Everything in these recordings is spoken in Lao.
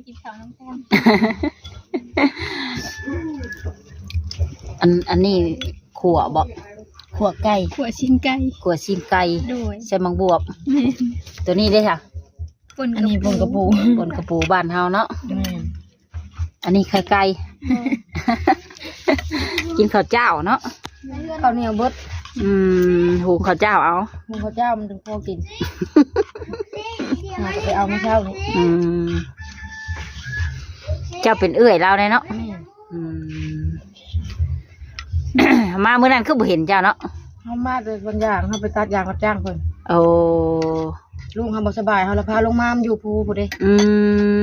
ກິນເຂົ້ານຳກັນ. ອັນ ອັນນີ້ຂົ້ວບໍ່? ຂົ້ວໄກ່. ຂົ້ວຊີ້ນໄກ່. ຂົ້ວຊີ້ນໄກ່. ໂດຍ. ໃສ່ໝາກບວບ. ແມ່ນ. ຕົວນີ້ເດ້ຊະ? ປົ່ນ ອັນນີ້ ກະປູ ປົ່ນກະປູ ປົ່ນກະປູບ້ານເຮົາເນາະ. ແມ່ນ. ອັນນີ້ໄຂ່ໄກ່. ບໍ່. ກິນເຂົ້າເຈົ້າເນາະ. ເຂົ້າໜຽວເບິດ. ອືມ ຫຸງເຂົ້າເຈົ້າເອົາ. ຫຸງເຂົ້າເຈົ້າມັນຈຶ່ງພໍກິນ. ຫາກໍໄປເອົາມື້ເຊົ້ານີ້. ອືມ ເຈົ້າເປັນເອື້ອຍລາວແດ່ເນາະ. ແມ່ນ. ອືມ ມາມື້ນັ້ນຄືບໍ່ເຫັນເຈົ້າເນາະ? ເຮົາມາແຕ່ສວນຢາງ ເຮົາໄປຕັດຢາງຮັບຈ້າງເພິ່ນ. ໂອ້ ລຸງເຮົາບໍ່ສະບາຍ ເຮົາລະພາລົງມາ ມັນຢູ່ພູພຸ້ນເດ້. ອື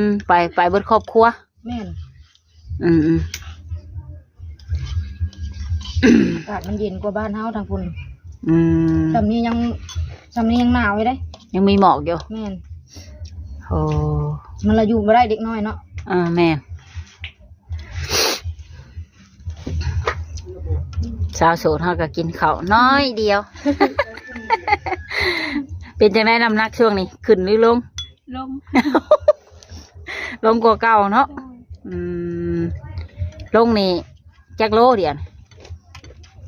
ມ ໄປ ໄປເບິດຄອບຄົວ. ແມ່ນ. ອືມໆ ອາກາດມັນເຢັນກວ່າບ້ານເຮົາທາງພຸ້ນ. ອືມ ຊ່ຳນີ້ຍັງ ຊ່ຳນີ້ຍັງໜາວຢູ່ເດ້. ຍັງມີໝອກຢູ່. ແມ່ນ. ໂອ້ ມັນລະຢູ່ບໍ່ໄດ້ເດັກນ້ອຍເນາະ. ເອີ ແມ່ນ. ສາວໂສດເຮົາກໍກິນເຂົ້າໜ້ອຍດຽວ. ເປັນຈັ່ງໃດນ້ຳໜັກຊ່ວງນີ້ ຂຶ້ນຫຼືລົງ? ລົງ. ລົງກວ່າເກົ່າເນາະ. ໂດຍ. ອືມ ລົງນີ້ຈັກໂລດຽວ?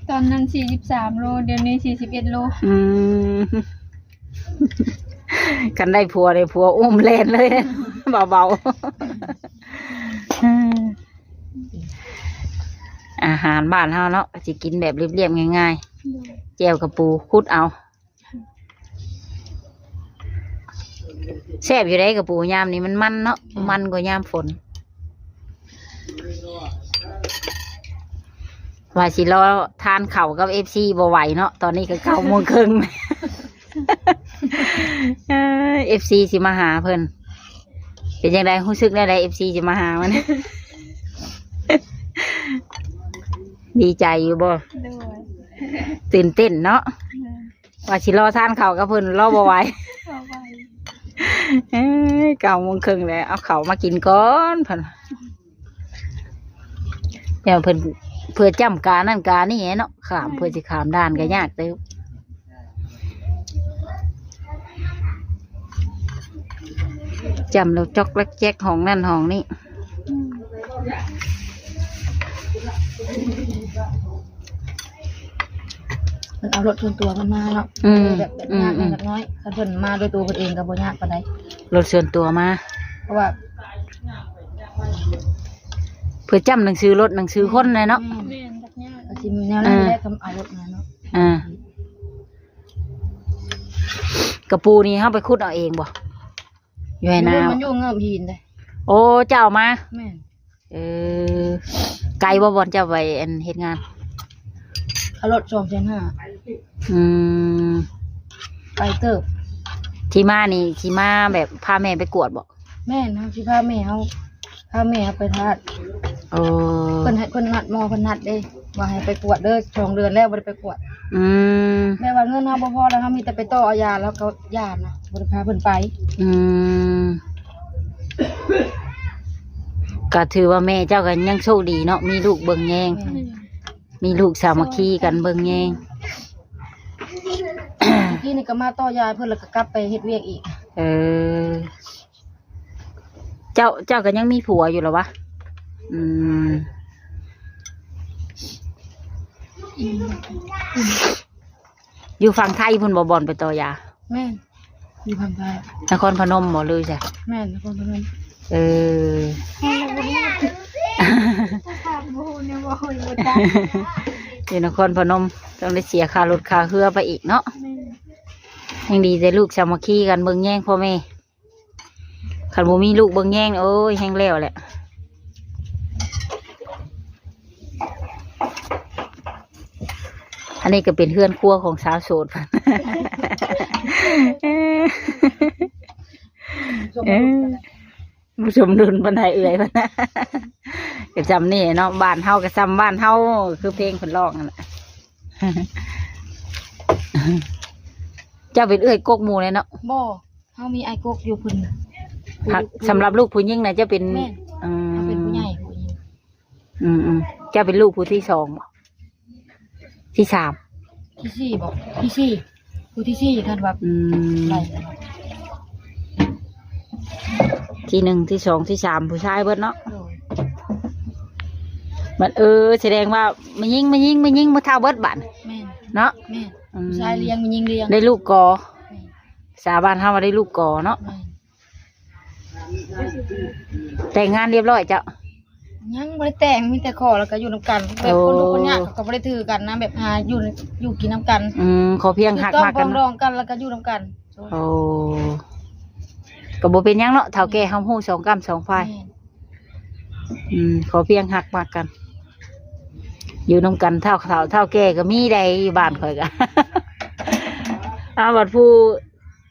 ຕອນນັ້ນສີ່ສິບສາມໂລ ດຽວນີ້ສີ່ສິບເອັດໂລ. ອືມ ຄັນໄດ້ຜົວນີ້ ຜົວອຸ້ມແລ່ນເລີຍ ເບົາໆ. ອາຫານບ້ານເຮົາເນາະ ກໍຊິກິນແບບລຽບໆ ງ່າຍໆ. ໂດຍ. ແຈ່ວກະປູ ຂຸດເອົາ. ແຊບຢູ່ເດ້ກະປູ ຍາມນີ້ມັນມັນເນາະ. ອືມ ມັນກວ່າຍາມຝົນ. ວ່າຊິລໍທານເຂົ້າກັບເອັຟຊີບໍ່ໄຫວເນາະ ຕອນນີ້ກໍເກົ້າໂມງເຄິ່ງ. ເອີ ເອັຟຊີຊິມາຫາເພິ່ນ. ເປັນຈັ່ງໃດ ຮູ້ສຶກແນວໃດ ເອັຟຊີຊິມາຫາມັນ? ດີໃຈຢູ່ບໍ່? ໂດຍ. ຕື່ນເຕັ້ນເນາະ. ແມ່ນ. ວ່າຊິລໍທານເຂົ້າກັບເພິ່ນ ລໍບໍ່ໄຫວ. ບໍ່ໄຫວ. ເອີຍ ເກົ້າໂມງເຄິ່ງແລ້ວ ເອົາເຂົ້າມາກິນກ່ອນເພິ່ນ. ແລ້ວເພິ່ນ ເພື່ອຈ້ຳການັ້ນການີ້ເນາະ ຂ້າມ ແມ່ນ. ເພື່ອຊິຂ້າມດ່ານກໍຍາກເຕີບ. ຈ້ຳແລ້ວຈອກແຈກຫ້ອງນັ້ນຫ້ອງນີ້. ອືມ ເພິ່ນເອົາລົດສ່ວນຕົວເພິ່ນມາເນາະ. ອືມ ແບບ ແບບ ອືມ ຍາກ ອືມ ເລັກນ້ອຍ. ຄັນເພິ່ນມາໂດຍຕົວເພິ່ນເອງກໍບໍ່ຍາກປານໃດ. ລົດສ່ວນຕົວມາ ເພາະວ່າ ເພື່ອຈ້ຳໜັງສືລົດ ໜັງສືຄົນແຫຼະເນາະ. ແມ່ນ ແມ່ນ ຍາກ ກໍຊິແນວນັ້ນແຫຼະ ອ່າ ຄຳເອົາລົດມາເນາະ. ອ່າ ກະປູນີ້ເຮົາໄປຂຸດເອົາເອງບໍ່? ຢູ່ໃນນາ. ມັນຢູ່ເງືອບຫີນເດ້. ໂອ້ ເຈົ້າເອົາມາ? ແມ່ນ. ເອີ ໄກບໍ່ ບ່ອນເຈົ້າໄປ ອັນ ເຮັດງານ? ຄ່າລົດສອງແສນຫ້າ. ອືມ ໄກເຕີບ. ທີ່ມານີ້ ທີ່ມາແບບພາແມ່ໄປກວດບໍ່? ແມ່ນ ເຮົາຊິພາແມ່ເຮົາ ພາແມ່ເຮົາໄປທາດ. ໂອ້ ເພິ່ນໃຫ້ ເພິ່ນນັດ ໝໍເພິ່ນນັດເດ້ ວ່າໃຫ້ໄປກວດເດີ ສອງເດືອນແລ້ວບໍ່ໄດ້ໄປກວດ. ອືມ ແບບວ່າເງິນເຮົາບໍ່ພໍແລ້ວ ເຮົາມີແຕ່ໄປຕໍ່ເອົາຢາ ແລ້ວກໍຢ້ານນະ ບໍ່ໄດ້ພາເພິ່ນໄປ. ອືມ ກໍຖືວ່າແມ່ເຈົ້າກໍຍັງໂຊກດີເນາະ ມີລູກເບິ່ງແຍງ. ແມ່ນ. ມີລູກສາມັກຄີກັນເບິ່ງແຍງ. ເມື່ອກີ້ນີ້ກໍມາຕໍ່ຢາເພິ່ນ ແລ້ວກໍກັບໄປເຮັດວຽກອີກ. ເອີ ເຈົ້າ ເຈົ້າກໍຍັງມີຜົວຢູ່ລະວະ? ອືມ ຢູ່ຝັ່ງໄທພຸ້ນບໍ່ ບ່ອນໄປຕໍ່ຢາ? ແມ່ນ ຢູ່ພັງໄທ. ນະຄອນພະນົມບໍ່ ຫຼືໃສ? ແມ່ນ ນະຄອນພະນົມ. ເອີ ຢູ່ນະຄອນພະນົມ ຕ້ອງໄດ້ເສຍຄ່າລົດຄ່າເຮືອໄປອີກເນາະ. ແມ່ນ. ແຮ່ງດີແຕ່ລູກສາມັກຄີກັນເບິ່ງແຍງພໍ່ແມ່. ຄັນບໍ່ມີລູກເບິ່ງແຍງ ໂອ້ຍ ແຮ່ງແລ້ວແຫຼະ. ອັນນີ້ກໍເປັນເຮືອນຄົວຂອງສາວໂສດ. ເອີ ເອີ ບໍ່ສົມດຸນປານໃດເອື້ອຍເພິ່ນ. ກໍຊ່ຳນີ້ເນາະ ບ້ານເຮົາກໍຊ່ຳບ້ານເຮົາ ຄືເພງເພິ່ນຮ້ອງນັ້ນແຫຼະ. ເຈົ້າເປັນເອື້ອຍກົກໝູ່ແຫຼະເນາະ? ບໍ່. ເຮົາມີອ້າຍກົກຢູ່ພຸ້ນ. ຫາກສຳລັບລູກຜູ້ຍິງນະ ເຈົ້າເປັນ ແມ່ນ ອືມ ເຮົາເປັນຜູ້ໃຫຍ່ຜູ້ຍິງ. ອືມໆ ເຈົ້າເປັນລູກຜູ້ທີສອງບໍ່? ທີສາມ ທີສີ່ບໍ່? ທີສີ່ ຜູ້ທີສີ່ ຄັນວ່າ ອືມ ໄລ່. ທີໜຶ່ງ ທີສອງ ທີສາມ ຜູ້ຊາຍເບິດເນາະ. ໂດຍ ບັດ ເອີ ສະແດງວ່າແມ່ຍິງ ແມ່ຍິງ ແມ່ຍິງ ຜູ້ເຖົ້າເບິດບາດ ແມ່ນ ເນາະ. ແມ່ນ ອືມ ຜູ້ຊາຍລ້ຽງ ແມ່ຍິງລ້ຽງ ໄດ້ລູກກໍ ແມ່ນ ສາວບ້ານເຮົາວ່າໄດ້ລູກກໍເນາະ. ແມ່ນ ແຕ່ງງານຮຽບຮ້ອຍເຈົ້າ? ຍັງບໍ່ໄດ້ແຕ່ງ ມີແຕ່ຂໍແລ້ວກໍຢູ່ນຳກັນ ແບບ ໂອ້ ຄົນທຸກຄົນຍາກເຂົາກໍບໍ່ໄດ້ຖືກັນນະ ແບບຫາຢູ່ ຢູ່ກິນນຳກັນ. ອືມ ຂໍພຽງຮັກມັກກັນ ຖືກຕ້ອງປອງດອງກັນ ແລ້ວກໍຢູ່ນຳກັນ. ໂອ້ ກໍບໍ່ເປັນຫຍັງເນາະ ເຖົ້າແກ່ເຮົາຮູ້ສອງກ້ຳສອງຝ່າຍ. ແມ່ນ ອືມ ຂໍພຽງຮັກມັກກັນ ຢູ່ນຳກັນ ເຖົ້າ ເຖົ້າ ເຖົ້າແກ່ກໍມີໄດ໋ ຢູ່ບ້ານຂ້ອຍກໍ ອາ ບັດຜູ້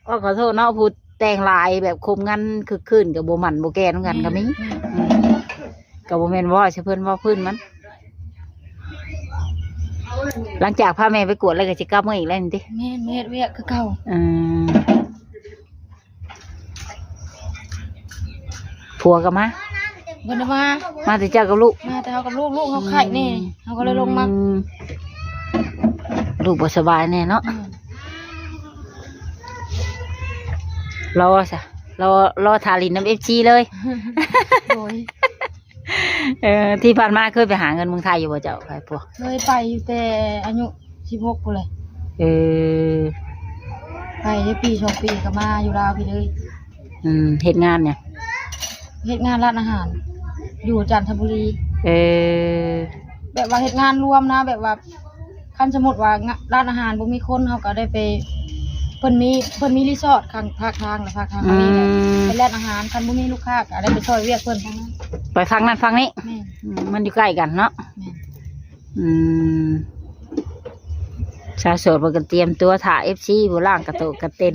ໂອ້ ຂໍໂທດເນາະ ຜູ້ແຕ່ງຫຼາຍແບບຄົບກັນຄຶກຄື້ນກໍບໍ່ໝັ້ນບໍ່ແກ່ນຳກັນກໍມີ. ແມ່ນ ອືມ ກໍບໍ່ແມ່ນເວົ້າໃສ່ເພິ່ນ ເວົ້າພື້ນມັນ. ຫຼັງຈາກພາແມ່ໄປກວດແລ້ວກໍຊິກັບມາອີກແລ້ວນີ້ຕິ? ແມ່ນ ມາເຮັດວຽກຄືເກົ່າ. ອືມ ຜົວກໍມາ? ບໍ່ໄດ້ມາ ມາແຕ່ເຈົ້າກັບລູກ? ມາແຕ່ເຮົາກັບລູກ ລູກເຮົາໄຂ້ແດ່ ອືມ ເຮົາກໍເລີຍລົງມາ. ອືມ ລູກບໍ່ສະບາຍແດ່ເນາະ. ອືມ ລໍຊະ ລໍ ລໍຖ້າຫຼິ້ນນຳເອັຟຊີເລີຍ. ໂດຍ ເອີ ທີ່ຜ່ານມາເຄີຍໄປຫາເງິນເມືອງໄທຢູ່ບໍ່ເຈົ້າ? ໄປພວກ ເຄີຍໄປຢູ່ແຕ່ອາຍຸສິບຫົກພຸ້ນແຫຼະ. ເອີ ໄປໄດ້ປີສອງປີກໍມາຢູ່ລາວພີ້ເລີຍ. ອືມ ເຮັດງານຫຍັງ? ເຮັດງານຮ້ານອາຫານຢູ່ຈັນທະບູລີ. ເອີ ແບບວ່າເຮັດງານລວມນະ ແບບວ່າ ຄັນສົມມຸດວ່າ ງ- ຮ້ານອາຫານບໍ່ມີຄົນ ເຮົາກໍໄດ້ໄປ ເພິ່ນມີ ເພິ່ນມີຣີສອດຂ້າງພາກທາງ ແລະພາກທາງ ອືມ ເຮົາມີແບບເປັນຮ້ານອາຫານ ຄັນບໍ່ມີລູກຄ້າກໍໄດ້ໄປຊ່ອຍວຽກເພິ່ນທາງນັ້ນ ໄປຝັ່ງນັ້ນຝັ່ງນີ້. ແມ່ນ ອືມ ມັນຢູ່ໃກ້ກັນເນາະ. ແມ່ນ ອືມ ສາວໂສດເພິ່ນກໍຕຽມຕົວຖ້າເອັຟຊີ ຜູ້ລ້າງກະໂຕະກະເຕັນ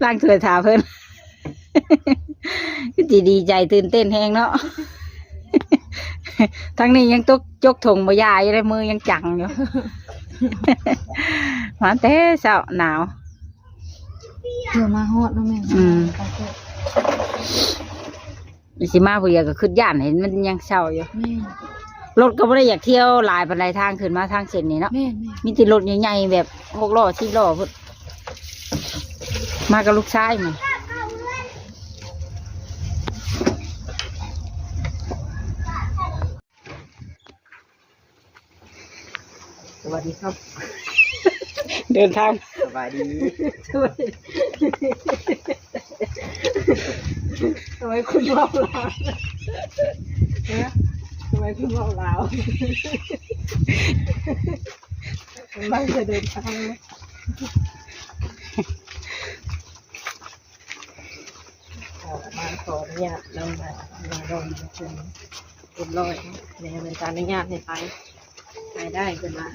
ລ້າງຖ້ວຍຖ້າເພິ່ນ ຄືຊິດີໃຈຕື່ນເຕັ້ນແຮງເນາະ. ທາງນີ້ຍັງຕົກ ຈົກຖົງບໍ່ຢ່າຢູ່ເດ້ ມືຍັງຈັງຢູ່. ມາແຕ່ເຊົ້າ ໜາວ ເພື່ອມາຮອດເນາະແມ່. ອືມ ໄປເຖາະ ຊິມາຜູ້ດຽວກໍຄິດຢ້ານ ເຫັນມັນຍັງເຊົາຢູ່. ແມ່ນ ລົດກໍບໍ່ໄດ້ຢາກທ່ຽວຫຼາຍປານໃດ ທາງຂຶ້ນມາທາງເສັ້ນນີ້ເນາະ. ແມ່ນໆ ມີແຕ່ລົດໃຫຍ່ໆ ແບບຫົກລໍ້ ສິບລໍ້ພຸ້ນ ມາກັບລູກຊາຍມັນ. ສະຫວັດດີຄັບ ເດີນທາງ ສະບາຍດີ. ສະບາຍດີ. ທຳໄມຄຸນເວົ້າລາວ? ຮະ? ທຳໄມຄຸນເວົ້າລາວ? ກຳລັງຈະເດີນທາງ. ເຂົ້າມາຂໍອະນຸຍາດນຳ ນຳ ນຳ ນຳ ເພິ່ນຮຽບຮ້ອຍ ແມ່ນ ເພິ່ນກໍອະນຸຍາດໃຫ້ໄປ ໄປໄດ້ເພິ່ນວ່າ.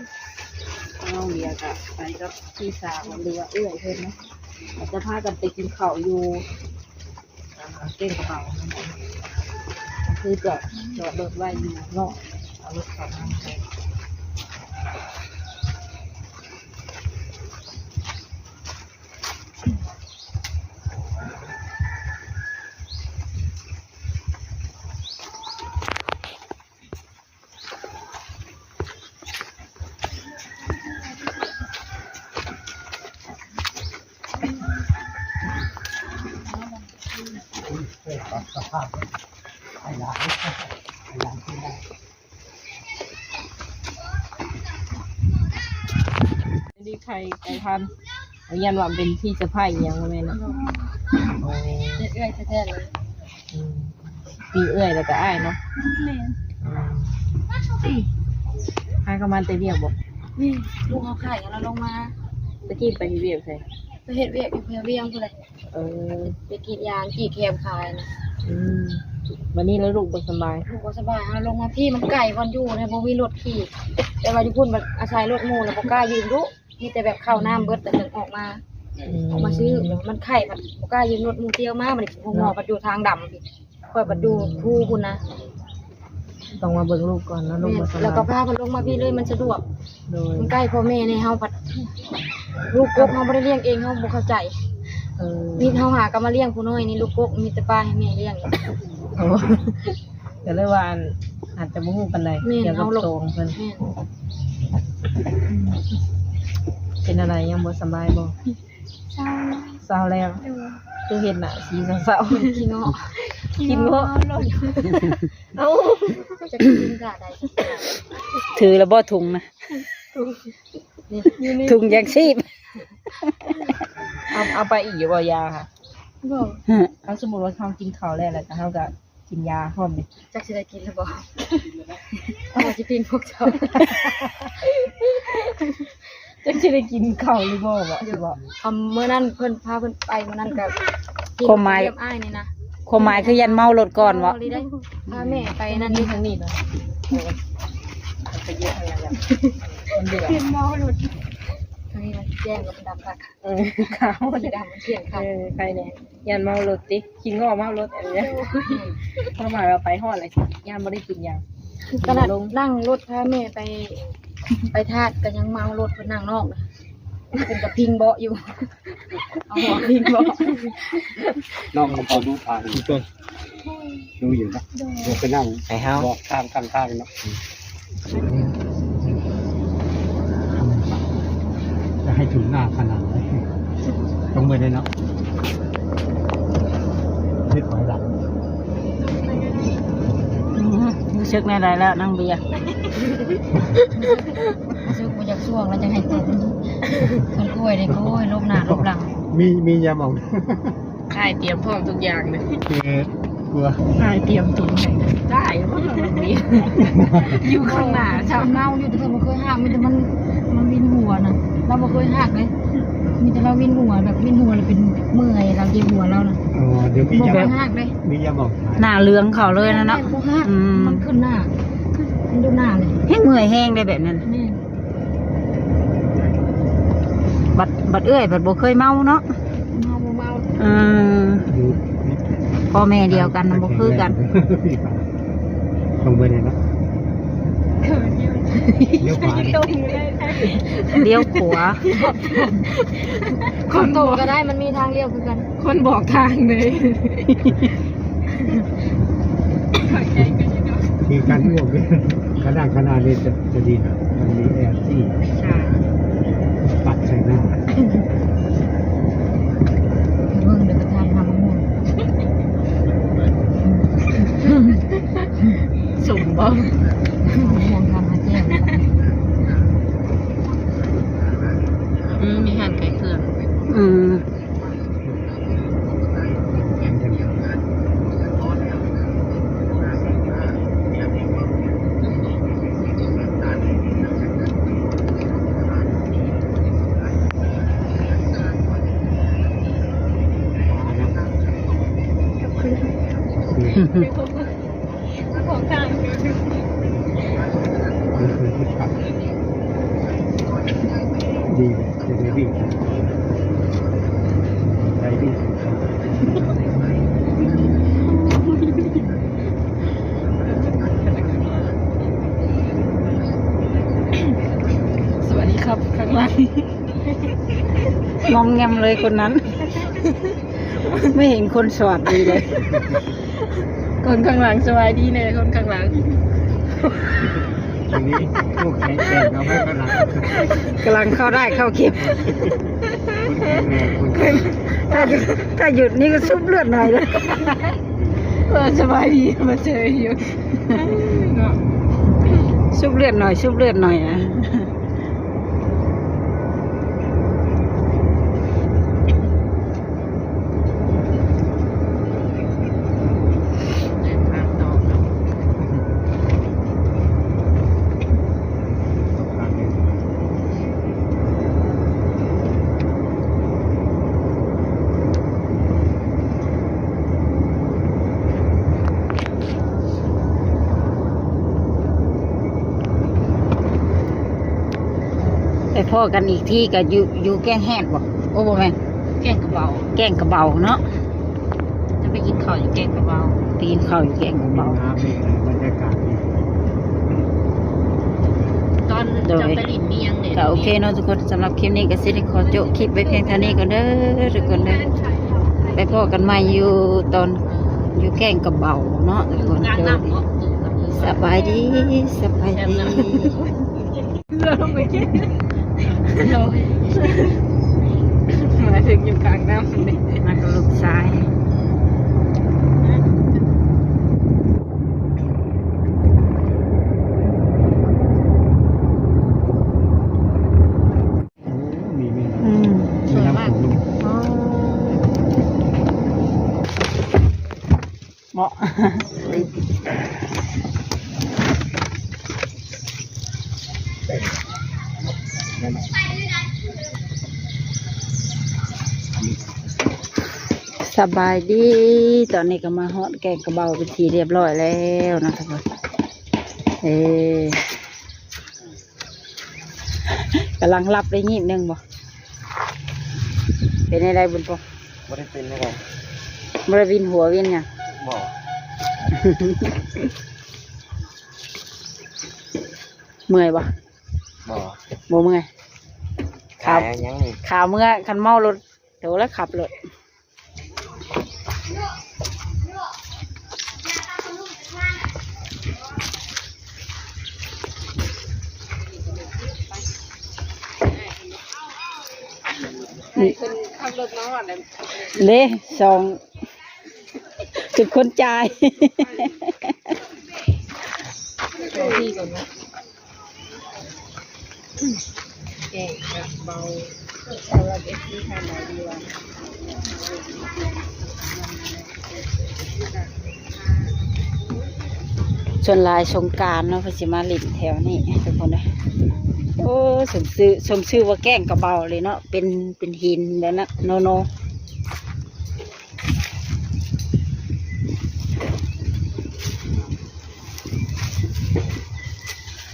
ນ້ອງເບຍກໍໄປກັບພີ່ສາວ ຫຼືວ່າເອື້ອຍເພິ່ນນະ ເຂົາຈະພາກັນໄປກິນເຂົ້າຢູ່ ອ່າ ເກັ່ງກະເບົາ ກໍຄືຈອດ ຈອດລົດໄວ້ຢູ່ນອກ ເອົາລົດເຂົ້າມາ. ນີ້ໄຂ່ໄກ່ພັນ ຢ້ານວ່າເປັນພີ່ສະໃພ້ອີ່ຫຍັງບໍ່ແມ່ນເນາະ. ໂອ້ ເອື້ອຍແທ້ໆເລີຍ. ອືມ ມີເອື້ອຍແລ້ວກໍອ້າຍເນາະ. ແມ່ນ. ອືມ ອ້າຍກໍມາແຕ່ວຽກບໍ່? ແມ່ນ ລູກເຮົາໄຂ້ແລ້ວລົງມາ. ຕະກີ້ໄປເຮັດວຽກໃສ? ໄປເຮັດວຽກຢູ່ແຖວວຽງພຸ້ນແຫຼະ. ເອີ ໄປກຣີດຢາງ ກຣີດແຄມຂາຍນະ. ອືມ ບັດນີ້ລະລູກບໍ່ສະບາຍ? ລູກບໍ່ສະບາຍ ເຮົາລົງມາພີ້ ມັນໄກບ່ອນຢູ່ນະ ບໍ່ມີລົດຂີ່ ແຕ່ວ່າຢູ່ພຸ້ນບັດອາໄສລົດໝູ່ລະບໍ່ກ້າຢືມດຸ ມີແຕ່ແບບເຂົ້ານ້ຳເບິດລະຈຶ່ງອອກມາ. ອືມ ອອກມາຊື້ ມັນໄຂ້ ມັນບໍ່ກ້າຢືມລົດໝູ່ ຕຽວມາ ບັດນີ້ໂຮງໝໍ ໂດຍ ບັດຢູ່ທາງດຳ ຂ້ອຍບັດຢູ່ພູພຸ້ນນະ. ຕ້ອງມາເບິ່ງລູກກ່ອນເນາະ ແມ່ນ ລູກບໍ່ສະບາຍ ແລ້ວກໍພາເພິ່ນລົງມາພີ້ເລີຍ ມັນສະດວກ. ໂດຍ ມັນໃກ້ພໍ່ແມ່ແດ່ ເຮົາພັດ ລູກກົກເຮົາບໍ່ໄດ້ລ້ຽງເອງ ເຮົາບໍ່ເຂົ້າໃຈ. ເອີ ມີເຮົາຫາກໍມາລ້ຽງຜູ້ນ້ອຍນີ້ ລູກກົກມີແຕ່ປ້າໃຫ້ແມ່ລ້ຽງ. ໂອ້ ກໍເລີຍວ່າ ອັນ ອາດຈະບໍ່ຮູ້ປານໃດ ແມ່ນ ກ່ຽວກັບໂຕຂອງເພິ່ນ. ແມ່ນ ເປັນອະໄລ ຍັງບໍ່ສະບາຍບໍ່? ເຊົາແລ້ວ ເຊົາແລ້ວ. ໂດຍ ຄືເຫັນໜ້າສີເສົ້າໆ ຂີ້ເງາະ ຂີ້ເງາະ. ເອົ້າ ຈະກິນກະໄດ້ ຖືແລ້ວບໍ່ຖົງນະ? ຖົງຢາງຊີບ. ເອົາ ເອົາໄປອີກຢູ່ບໍ່ ຢາຫະ? ບໍ່. ເຮົາ ສົມມຸດວ່າເຮົາກິນເຂົ້າແລ້ວ ແລ້ວກະເຮົາກະກິນຢາພ້ອມເດ. ຈັກຊິໄດ້ກິນຫຼືບໍ່? ເອົາ ຊິປີ້ງພວກເຈົ້າ. ຈັກຊິໄດ້ກິນເຂົ້າຫຼືບໍ່ ບໍ່ ຊິບໍ່? ອາ ມື້ນັ້ນເພິ່ນພາເພິ່ນໄປ ມື້ນັ້ນກະ ຄວາມໝາຍ ຢ້ຽມອ້າຍນີ້ນະ ຄວາມໝາຍຄືຢ້ານເມົາລົດກ່ອນບໍ່? ບໍ່ໄດ້ ພາແມ່ໄປນັ້ນ ຢູ່ທາງນີ້ເນາະ ໄປຢູ່ທາງນັ້ນແລ້ວ ມັນເດືອດ ຢ້ານເມົາລົດ ທາງນີ້ມັນແຈ້ງ ມັນດຳຄັກ ເອີ ຂາວ ມັນດຳ ມັນທ່ຽງຄັກ ເອີ ໄປແດ່ ຢ້ານເມົາລົດຕິ ຂີ້ງໍ້ເມົາລົດ ອັນນີ້ ຄວາມໝາຍວ່າໄປຮອດແລ້ວ ຢ້ານບໍ່ໄດ້ກິນຫຍັງ ຂະໜາດນັ່ງລົດພາແມ່ໄປ ໄປທາດກະຍັງເມົາລົດ ເພິ່ນນັ່ງນອກນະ ເພິ່ນກະພິງເບາະຢູ່ ເອົາຫົວພິງເບາະ ນ້ອງກໍພໍດູຜ່ານຢູ່ເດີ ດູຢູ່ນະ ເດີ ໄປນັ່ງ ໄປເຮົາ ເບາະຂ້າງໆເນາະ. ຈະໃຫ້ຖືໜ້າຂະໜາດໃດ ຕ້ອງເມື່ອຍເດ້ເນາະ ເຮັດຖອຍຫຼັງ. ອືມ ຮູ້ສຶກແນວໃດແລ້ວ ນາງເບຍ? ຮູ້ສຶກບໍ່ຢາກຊ່ວງແລ້ວ ຈັ່ງໃຫ້ຕົກ ຄົນປ່ວຍເດ້ ໂອ້ຍ ຫຼົບໜ້າຫຼົບຫຼັງ ມີ ມີຢາໝອງ ອ້າຍຕຽມພ້ອມທຸກຢ່າງເລີຍ ຄື ກົວ ອ້າຍຕຽມທຸງໃຫ້ ຕາຍບໍ່ລະ ຢູ່ຂ້າງໜ້າຊ້ຳ ເມົາຢູ່ ແຕ່ເພິ່ນບໍ່ເຄີຍຫາກ ມີແຕ່ມັນ ມັນວິນຫົວນະ ລາວບໍ່ເຄີຍຫາກເດ້ ມີແຕ່ລາວວິນຫົວ ແບບວິນຫົວແລ້ວເປັນເມື່ອຍ ລາວເຈັບຫົວລາວນະ ອໍ ດຽວມີຢາ ບໍ່ເຄີຍຫາກເດ້ ມີຢາບອກ ໜ້າເຫຼືອງເຂົາເລີຍນະເນາະ ບໍ່ຫາກ ອືມ ມັນຂຶ້ນໜ້າ ມັນຢູ່ໜ້າເລີຍ ແຮງເມື່ອຍແຮງເດ້ແບບນັ້ນ ແມ່ນ ບັດ ບັດເອື້ອຍບັດບໍ່ເຄີຍເມົາເນາະ ເມົາບໍ່ເມົາ ອືມ ພໍ່ແມ່ດຽວກັນນະ ບໍ່ຄືກັນ ຕ້ອງເບິ່ງໃຫ້ເນາະ ລ້ຽວຂວາ ລ້ຽວຂວາ ຄົນໂຕກໍໄດ້ ມັນມີທາງລ້ຽວຄືກັນ ຄົນບອກທາງເລີຍ. ທີ່ການຮ່ວມ ຄະນະ ຄະນະນີ້ຈະ ຈະດີນະ ມັນມີແອຊີ ປັດໃສ່ໜ້າ ເບິ່ງເດີ ປະທານທຳມະມ່ວງ ສົມບໍ່? ມະມ່ວງທຳມາແຈ່ວ ອືມ ມີຮ້ານຂາຍເຄື່ອງ ອືມ. ຂອງທາງ ດີເລີຍ ຈະໄດ້ວິ້ງ ໄດ້ວິ້ງ ສະຫວັດດີຄັບ ຂ້າງຫຼັງ ງອມແງມເລີຍຄົນນັ້ນ ໄມ່ເຫັນຄົນສອດດີເລີຍ ຄົນຂ້າງຫຼັງ ສະບາຍດີແດ່ ຄົນຂ້າງຫຼັງ ອັນນີ້ຜູ້ແຂງແກ່ງເນາະ ໄວ້ຂ້າງຫຼັງ ກຳລັງເຂົ້າໄດ້ເຂົ້າເຂັມ ຄົນແຂງແຮງ ຄົນ ຖ້າ ຖ້າຢຸດນີ້ກໍຊຸບເລືອດໜ້ອຍເລີຍ ເອີ ສະບາຍດີ ມາເຈີຢູ່ ເນາະ ຊຸບເລືອດໜ້ອຍ ຊຸບເລືອດໜ້ອຍນະ. ໄປພໍ້ກັນອີກທີກໍຢູ່ ຢູ່ແກ້ງແຮດບໍ່? ໂອ້ ບໍ່ແມ່ນ ແກ້ງກະເບົາ ແກ້ງກະເບົາເນາະ ຈະໄປກິນເຂົ້າຢູ່ແກ້ງກະເບົາ ໄປກິນເຂົ້າຢູ່ແກ້ງກະເບົາ ບັນຍາກາດດີ ຕອນເຈົ້າໄປຫຼິ້ນມີຫຍັງແດ່? ກໍໂອເຄເນາະທຸກຄົນ ສຳລັບຄລິບນີ້ກໍຊິໄດ້ຂໍໂຈະຄລິບໄວ້ພຽງເທົ່ານີ້ກ່ອນເດີທຸກຄົນເດີ ໄປພໍ້ກັນໃໝ່ຢູ່ຕອນ ຢູ່ແກ້ງກະເບົາເນາະທຸກຄົນເດີ ສະບາຍດີ ສະບາຍດີ. ເຮືອລົງໄປກິນ ມາ ເຖິງຢູ່ກາງນ້ຳນີ້ ມາກັບລູກຊາຍ. ໂອ້ ມີແມ່ນ້ຳ ອືມ ແມ່ນ້ຳຂອງ ໂອ້ ເໝາະ. ສະບາຍດີ ຕອນນີ້ກໍມາຮອດແກ້ງກະເບົາເປັນທີ່ຮຽບຮ້ອຍແລ້ວນະທຸກຄົນ. ເອີ ກຳລັງຫຼັບໄດ້ງີບໜຶ່ງບໍ່? ເປັນແນວໃດບຸນປົງ? ບໍ່ໄດ້ເປັນແນວໃດ. ບໍ່ໄດ້ວິນຫົວວິນຫຍັງ? ບໍ່. ເມື່ອຍບໍ່? ບໍ່. ບໍ່ເມື່ອຍ. ຂາວ ຂາວເມື່ອ ຄັນເມົາລົດ ໂຕແລ້ວຂັບລົດ. ເດ້ ສອງ ເປັນຄົນຈ່າຍ. ແກງກະເບົາ ສຳລັບເອັຟຊີທ່ານໃດທີ່ວ່າ ສ່ວນຫຼາຍສົງການເນາະ ເພິ່ນຊິມາຫຼິ້ນແຖວນີ້ທຸກຄົນເດີ. ໂອ້ ສົມຊື່ ສົມຊື່ວ່າແກ້ງກະເບົາເລີຍເນາະ ເປັນ ເປັນຫີນແບບນັ້ນເນາະ.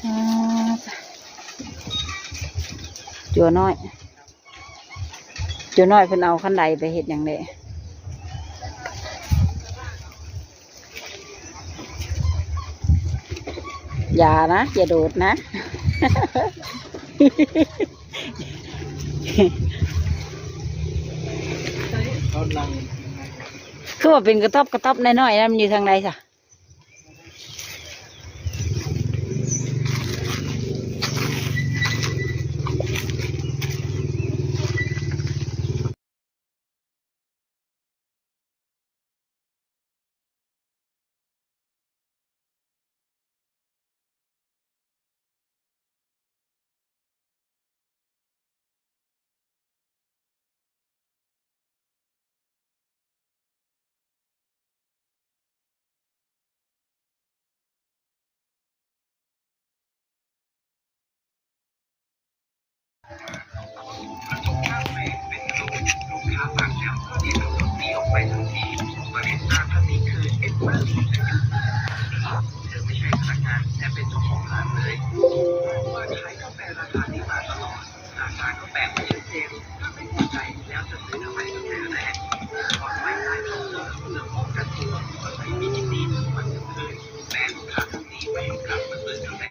ອ່າ ຈົວນ້ອຍ ຈົວນ້ອຍເພິ່ນເອົາຄັນໄດໄປເຮັດຫຍັງແດ່? ຢ່ານະ ຢ່າໂດດນະ. ຄືວ່າເປັນກະຕ໊ອບກະຕ໊ອບນ້ອຍໆນັ້ນ ມັນຢູ່ທາງໃດຊະ? ລູກຄ້າຝາກແລ້ວ ເກັບລົດໜີອອກໄປທັນທີ. ບາຣິສຕ້າທ່ານນີ້ຄື Amber Lee ອາຍຸ